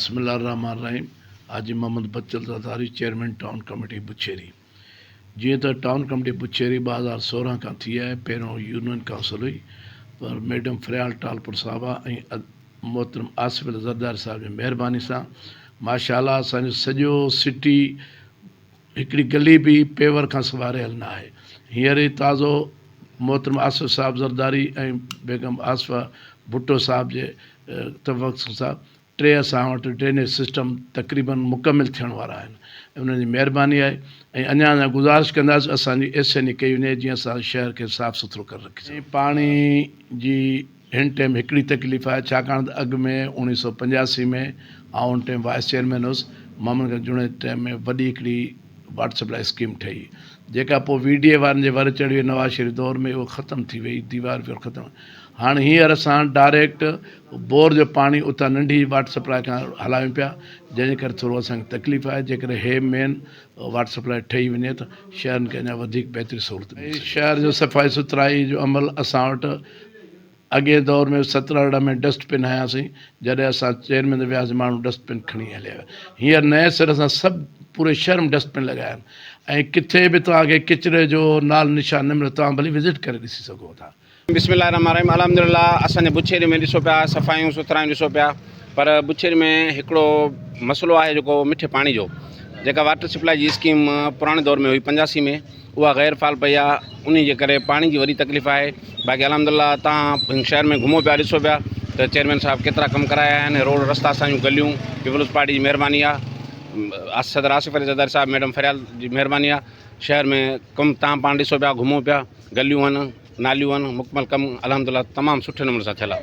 بسم الله الرحمٰن الرحيم Haji Muhammad Bachal Zardari chairman town committee Bucheri جيئن ته ٽائون ڪميٽي بڇيري 2016 کان ٿي آهي پهريون يونين ڪائونسل هئي پر ميڊم فريال ٽالپر صاحبه ۽ محترم آصف علي زرداري صاحب جي مهرباني سان ماشاء الله اسان جو سڄو سٽي هڪڙي گلي به پيور کان سواء رهيل نه آهي هينئر ئي تازو محترم آصف صاحب زرداري ۽ بيگم آصفه ڀٽو صاحب جي توفق سان ٽي اسان وٽ ڊرينيج سسٽم تقريبن مڪمل ٿيڻ وارا آهن ۽ انهن جي مهرباني آهي ۽ اڃا اڃا گذارش ڪنداسين اسان جي ايس اين اي ڪئي وڃي جيئن اسان شهر کي صاف سٿرو ڪري رکي سگهون. پاڻي جي هن ٽيم هڪڙي تڪليف آهي ڇاڪاڻ ته اڳ ۾ 1985 ۾ آئون ان ٽيم وائيس چيئرمين هوس محمد خان جوڻيجي ٽيم ۾ وڏي هڪڙي واٽر سپلاء اسڪيم ٺهي جيڪا پوء وي ڊي اي وارن جي ور چڙهي وئي نواز شريف دور ۾ اهو ختم ٿي وئي ديوار ويوار ختم هاڻ هينئر اسان ڊائريڪٽ بور جو پاڻي اتان ننڍي واٽر سپلاء کان هلايون پيا جنهن جي ڪري ٿورو اسان کي تڪليف آهي جيڪڏهن هي مين واٽر سپلاء ٺهي وڃي ته شهرن کي اڃا وڌيڪ بهتري سهولت ملي سگهي. شهر جو صفائي سٿرائي جو عمل اسان وٽ اڳئين دور ۾ ستر 18 ۾ ڊسٽ بن هنياسين، جڏهن اسان چيئرمين تي وياسين ماڻهو ڊسٽ بن کڻي هليا ويا. هينئر نئين سر اسان سڀ پوري شهر ۾ ڊسٽ بن لڳايا آهن ۽ ڪٿي به توهان کي ڪچري جو نال نشان نه ملندو، توهان ڀلي وزٽ ڪري ڏسي سگهو ٿا. بسم الله الرحمٰن الرحيم الحمد لله اسان جي بڇيري ۾ ڏسو پيا صفايون سٿرايون ڏسو پيا پر بڇيري ۾ هڪڙو مسئلو آهي جيڪو مٺي پاڻي جو جيڪا واٽر سپلائي جي اسڪيم پراڻي دور ۾ هئي 85 ۾ اها غير فعال پئي آ انهي جي ڪري پاڻي جي وڏي تڪليف آهي باقي الحمد لله تهان هن شهر ۾ گهمو پيا ڏسو پيا ته چيئرمين صاحب ڪيترا ڪم ڪرايا آهن روڊ رستا اسان جون گليون پيپلز پارٽي جي مهرباني آ صدر آصف علي زرداري صاحب ميڊم فريال جي مهرباني آ شهر ۾ ڪم تهان پاڻ ڏسو پيا گهمو پيا گليون آهن ناليون آهن مڪمل ڪم الحمد لله تمام سٺي نموني سان ٿيل آ.